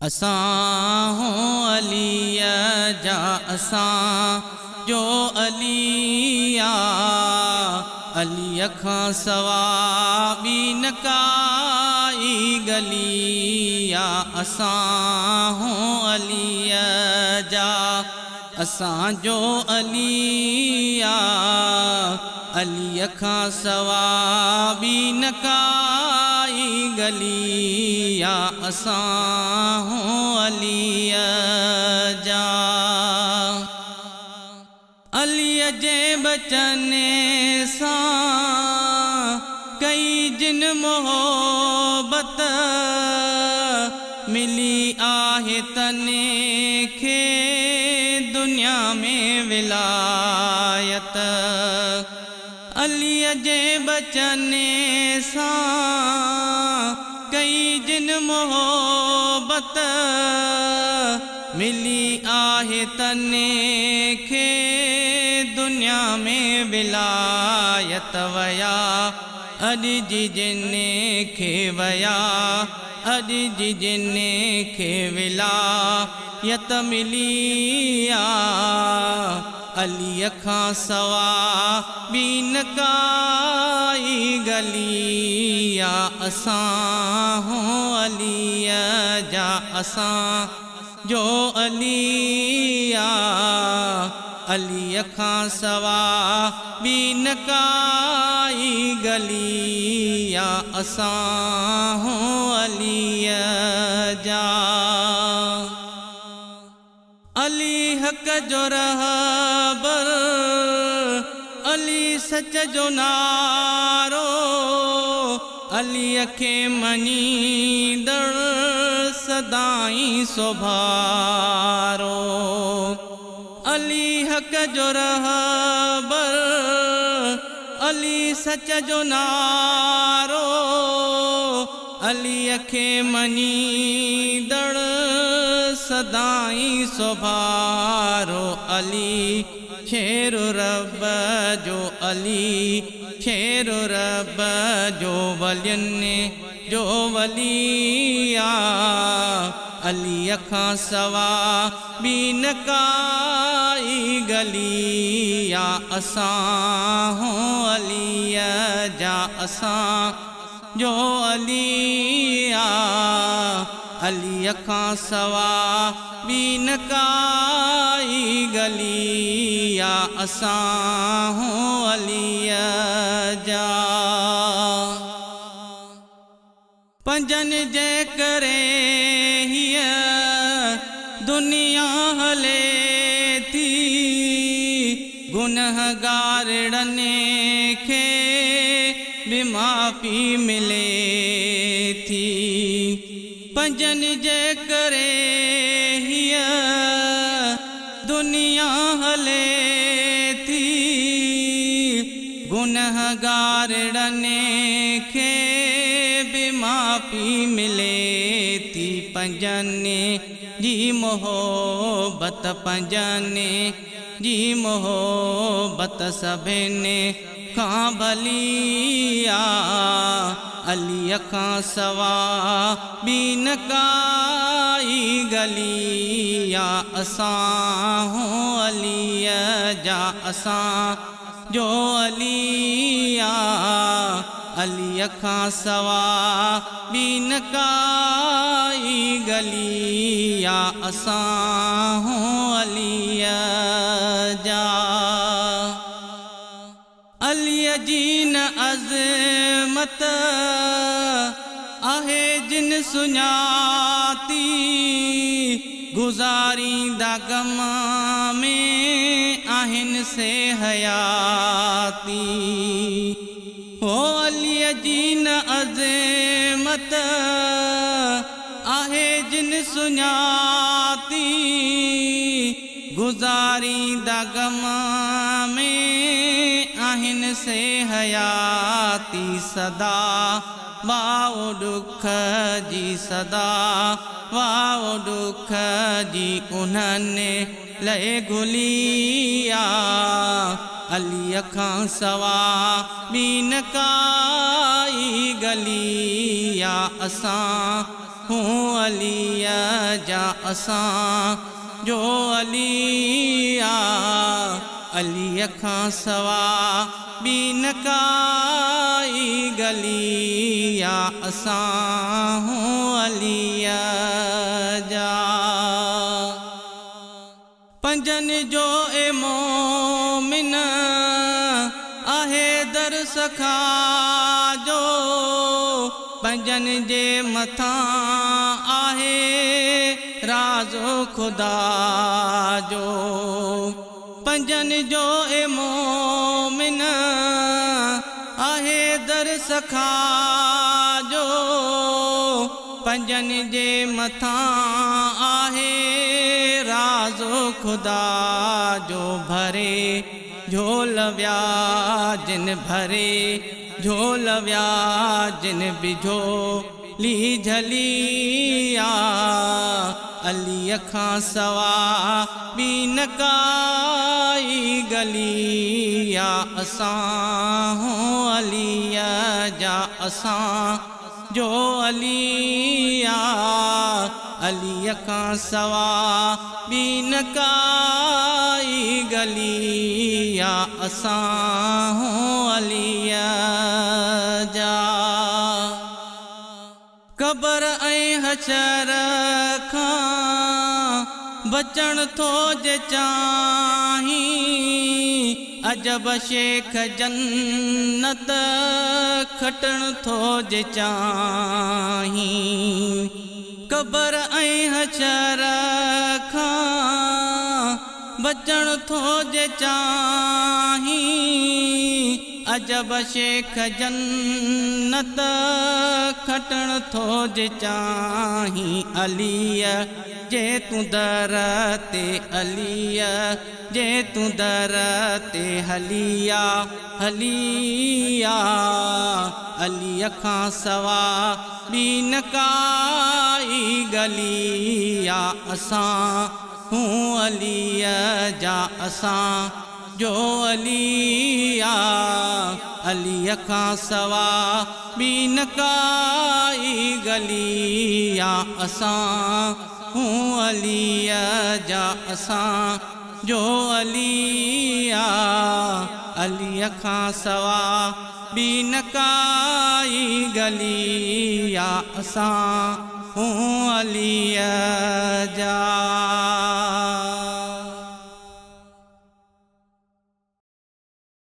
असां हो अली जा असां जो अली आ, अली खां सवा ॿी न काई गली आ। असां हो अली जा असां जो अली आ, अली खां सवा ॿी न काई गली आ। असां हो अली जा। अली जे बचने सां कई जिन मोहब्बत मिली आहे तने खे दुनिया में विलायत। अली जे बचने सां कई जिन मोहब्बत मिली आहे तने खे दुनिया में विलायत। वया अॼु जी जिन खे वया अॼु जी जिन खे विलायत मिली आ, अली खां सवा ॿी न काई गली आ। असां हो अली जा असां जो अली आ, अली खां सवा ॿी न काई गली आ। असां हो अली जा। अली हक़ जो रहबर, अली सच जो नारो, अली खे मञींदड़ सदाई सोभारो। अली हक़ जो रहबर, अली सच जो नारो, अली खे मञींदड़ सदाई सोभारो। अली शेर रब जो, अली शेर रब जो, वलियुनि जो वली आ, अली खां सवा ॿी न काई गली आ। असां हो अली जा असां जो अली आ, अली खां सवा ॿी न काई गली आ। असां हो अली जा। पंजनि जे करे हीअ दुनिया हले थी, गुनहगारड़नि खे बि माफ़ी मिले थी। पंजनि जे करे हीअ दुनिया हले थी, गुनहगारड़नि खे बि माफ़ी मिले थी। पंजनि जी मोहब्बत, पंजनि जी मोहब्बत सभिनी खां भली आ, अली खां सवा ॿी न काई गली आ। असां हो अली जा असां जो अली आ, अली खां सवा ॿी न काई गली आ। असां हो अली जा। अली जी न अज़मत आहे जिन सुञाती, गुज़ारींदा गम में आहिनि से हयाती। हो अली जी न अज़मत आहे जिन सुञाती, गुज़ारींदा गम में आहिनि से हयाती। सदा वाओ ॾुख जी, सदा वाओ ॾुख जी उन्हनि लाइ घुली आ, अली खां सवा ॿी न काई गली आ। असां हूँ अली جا असां जो अली आ, अलीअ खां सवा ॿी न काई गली आ, असां अलीअ जा। पंजनि जो ए मोमिन आहे दर सखा जो, पंजनि जे मथां आहे राज़ो ख़ुदा जो। पंजनि जो ए मोमिन आहे दर सखा जो, पंजनि जे मथां आहे राज़ो ख़ुदा जो। भरे झोल विया जिन, भरे झोल विया जिन बिझो ली झलिया, अलीअ खां सवा ॿी न काई गली आ, असां अलीअ जा असां जो अली आ, अलीअ खां सवा ॿी न काई गली आ, असां अलीअ जा। क़बर ऐं हशर खां बचण थो जे चाहीं, अजब शेख जन्नत खटण थो जे चाहीं। क़बर ऐं हशर खां बचण थो जे चाहीं, अजब शेख जन्नत खटण थो जे चाहीं। अलीअ जे तूं दर ते, अलीअ जे तूं दर ते हलिया हलिया, अलीअ खां सवा ॿी न काई गली आ, असां अलीअ जा असां जो अली आ, अलीअ खां सवा ॿी न काई गली आ, असां अलीअ जा असां जो अली आ, अलीअ खां सवा ॿी न काई गली आ, असां अलीअ जा।